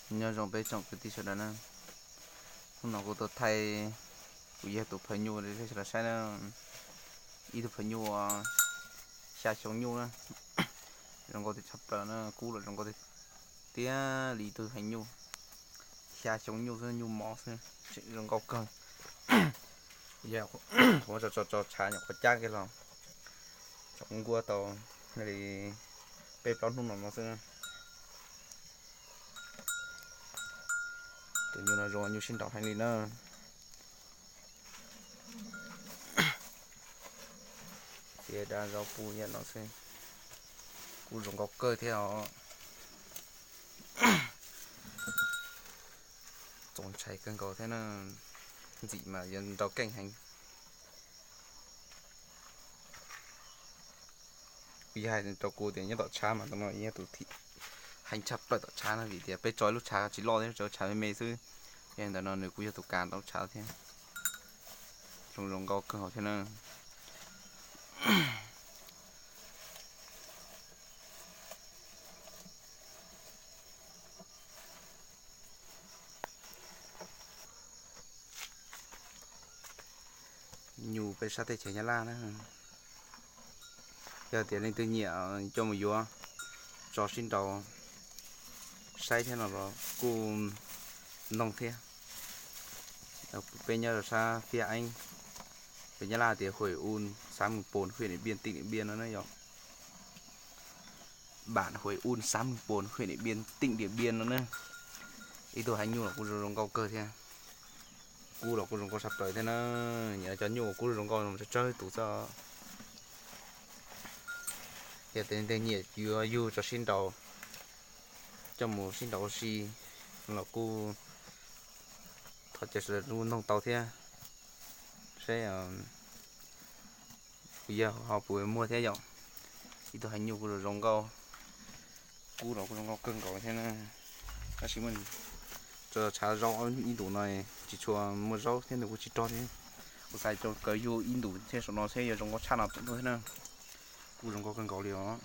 Nyob zoo peb tsoom kwv tij sawv daws na, hnub no kuv tuaj thaij, kuv yog tus phaj nyuj li sawv daws saib na, ib tug phaj nyuj xya xyoo nyuj na, zoo nkauj tiag tshaj plaws na, kub los zoo nkauj tiag li ib tug heev nyuj, xya xyoo nyuj xwb, nyuj mos xwb, zoo nkauj kawg. Yog kuv tso tso tshav nyuam qhuav cab kiag los, tso nkuaj tau li peb plaub hnub no no xwb. Tus nyuj no zoo nyuj sib nraus heev li na. Tias dab zaub pub yam no xwb, kuj zoo nkauj kawg thiab os. Txaus ntshai kawg nkaus thiab na, ntxim mas yuav nrau keej heev. Yog hais rau kuv tias nyob tom tshav mas tus no yog tus heev tshaj plaws tom tshav na, vim tias peb tso ib lub tshav tsis loj thiab, tso tshav me me xwb. Yog li ntawd no nws kuj yog tus kav tau tshav thiab. Zoo zoo nkauj kawg nkaus thiab na. Nyuj peb sab teb chaws Nyab Laj na, yog tias leej twg nyiam coj mus yuav tso sib nraus saib thiab no los kuj noog thiab. Peb nyob rau sab Phiaj Eeb, peb Nyab Laj tias Huay Un, xã Mường Pồn, huyện Điện Biên, tỉnh Điện Biên no na yom. Bản Huay Un, xã Mường Pồn, huyện Điện Biên, tỉnh Điện Biên no na. Ib tug heev nyuj los kuj zoo zoo nkauj kawg thiab, kub los kuj zoo nkauj tshaj plaws thiab na. Nyiam cov nyuj kub zoo nkauj no tsawg tsawg tus xwb. Yog tias leej twg nyiam yuav yug tso sib nraus, coj mus sib nraus ua si los kuj thov caw sawv daws noog tau thiab, seb kuv yog ho puas muag thiab yom. Ib tug heev nyuj kuj zoo zoo nkauj, kub los kuj zoo nkauj kawg nkaus thiab na. Tab sis muaj tso tshav zaub ib ntus no tsis tshua muaj zaub thiab nws kuj tsis rog thiab. Kuv xav coj kawg yug ib ntus thiab saum no seb yuav zoo nkauj tshaj no thiab na. Kuj zoo nkauj kawg nkaus li os.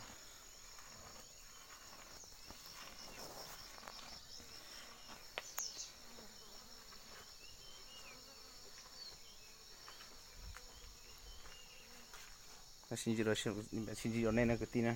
Sib ntsib rau nej na kwv tij na.